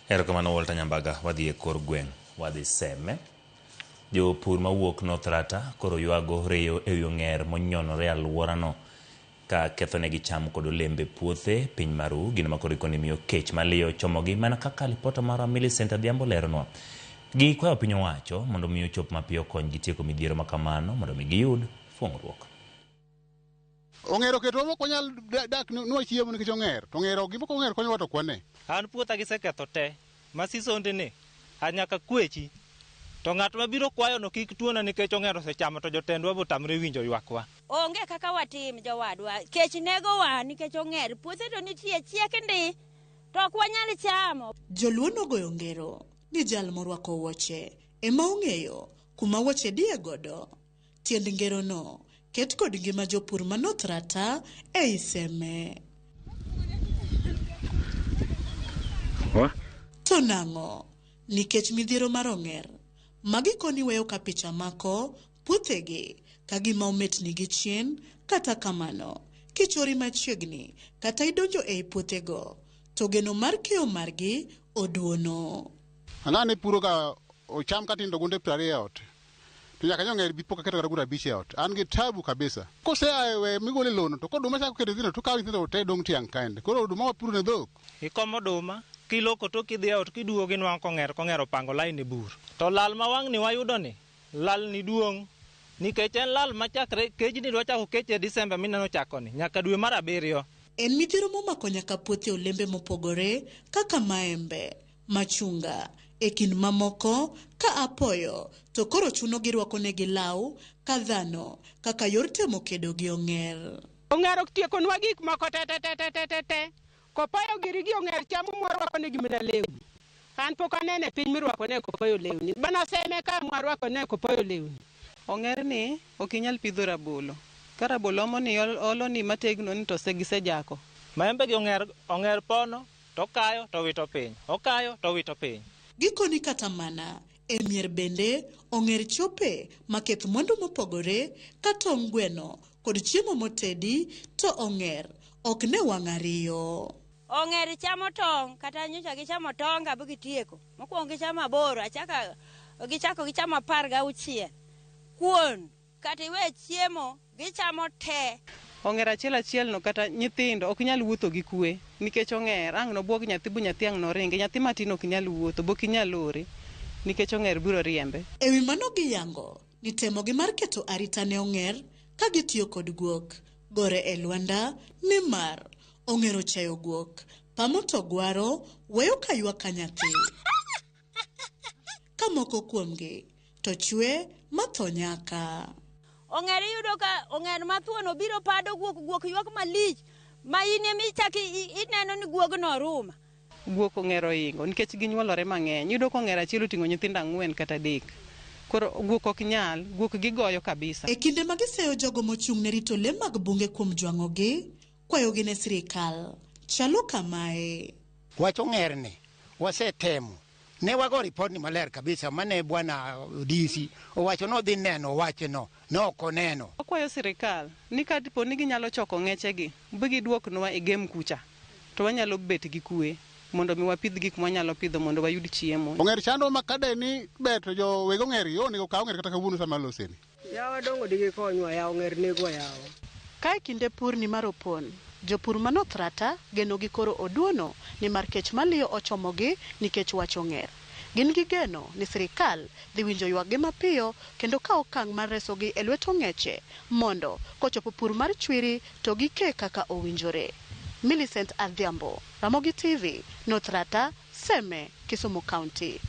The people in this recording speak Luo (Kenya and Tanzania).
Erokamano Walter Nyambaga, wadhi e kor gweng', wadhi Seme. Jopur mawuok North Rata koro ywago reyo ewi ong'er monyonore alworano ka kethonegi cham kod olembe puothe piny maru gino ma koro ikoni miyo kech maliyo chomogi mana kaka lipota marwa Millicent Adhiambo leronwa. Gikwayo piny owacho mondo mi ochop mapiyo konygi tieko midhiero ma kamano mondo mi giyud fuong'ruok. Ong'er oketowa mok wanyal dak ni wachiemo nikech ong'er. To ong'er ok gima ong'er konyowa to ok wane. An puotha giseketho te, ma sisondene a nyaka kwechi. To ng'at ma biro kwayono kik tuona nikech ong'er osechamo to jotendwa botamre winjo ywakwa. Onge kaka watim jowadwa, kech negowa nikech ong'er. Puothe to nitie chiek ndi to ok wanyal chamo. Joluo nogoyo ngero ni jal morwako wuoche ema ong'eyo kuma wuoche diye godo. Tiend ngerono ket kod ngima jopur ma North Rata ei Seme. To nang'o? Nikech midhiero mar ong'er ma gikoni weyo ka picha mako puothegi ka gima ometnigi chien, kata kamano kichori machiegni kata idonjo ei puothego to geno mar keyo margi oduono. Ang'ane puro ga ocham katindo gunde 20 e ot. To nyaka nyo ng'er bi pok aketo kata gura abich e ot. An gi tabu kabisa. Kose a e we migole lono to koduma chako keto nyithindo to kawo nyithindo te dong' tiang' kende. Koro oduma wapuro ne dhok. Ikomo oduma, kiloko to kidhi e ot kiduogo inwang'o kong'er kong'er opango lain e bur. To lal ma wang'ni wayudo ni, lal ni duong' nikech en lal ma chakre kejni dwa chako kech e Disemba mineno chako ni, nyaka dwe mar abiriyo. En midhiero momako nyaka puothe olembe mopogore kaka maembe, machunga, e kind mamoko ka apoyo to koro chuno girwakonegi law ka dhano kaka yor temo kedo gi ong'er. Ong'er otiekonwa gik moko te te te te te te te. Kopoyo giri gi ong'er chamo mwarwakonegi mana lewni. An pok aneno e piny mirwakone kopoyo lewni. Mana Seme ka mwarwakone kopoyo lewni. Ong'er ni ok inyal pidho rabolo. Ka rabolo omo ni olo ni mategno ni to gisejako. Maembe gi ong'er ong'er pono to okayo to owito piny, okayo to owito piny. Gikoni kata mana e mier bende ong'er chope maketh mwandu mopogore ka tong' gweno kod chiemo motedi to ong'er ok ne wang' ariyo. Ong'er chamo tong' kata nyocha gichamo tonga bu gitieko. Mokwongo gichamo aboro, achaka gichako gichamo 16. Kuon kata iwe chiemo gichamo te. Ong'er achiel achiel no kata nyithindo ok nyal wuotho gi kwe nikech ong'er ang' nobuog nyathi bu nyathi ang' noringi. Nyathi matin ok nyal wuotho bok inyal ore nikech ong'er biro riembe. E wi mano giyango ni temogi mar keto arita ne ong'er ka gitiyo kod guok gore e lwanda nimar ong'er ochayo guok pamo to gwaro weyo ka ywak ka nyathi. Ka moko kuomgi to chwe matho nyaka. Ong'er iyudo ka ong'er mathuon obiro pado guok, guok ywak malich ma in ema ichako ineno ni guogno oruma. Guok ong'er ohingo nikech ginyuolore mang'eny. Iyudo ka ong'er achiel oting'o nyithindo 4 kata 3. Koro guok ok nyal, guok gigoyo kabisa. E kinde ma giseyo jogo mochung' ne rito le mag bunge kuom jwang'ogi, kwayogi ne sirikal chalo kamae. Wach ong'er ni wasetemo. Ne wago ripot ni maler kabisa mane bwana DC owacho ni odhi neno wachno, ne ok oneno. Wakwayo sirikal ni ka dipo ni ginyalo choko ng'echegi bi giduoknwa e game kucha to wanyalo bet gi kwe mondo mi wapidh gik mwanyalo pidho mondo wayud chiemo. Ong'er chando ma kade ni ber to jo weg ong'er yo onego kaw ong'er kata kawuono sama aloseni. Yawa dongo digikonywa yawa ong'er negwa yawa. Ka e kinde pur ni mar opon, jopur ma North Rata geno gi koro oduono ni mar kech maliyo ochomogi nikech wach ong'er. Gin gi geno ni sirikal dhi winjo ywakgi mapiyo kendo kawo okang' mar resogi e lwet ong'eche mondo kochopo pur mar chwiri to gike kaka owinjore. Millicent Adhiambo, Ramogi TV, North Rata, Seme, Kisumu County.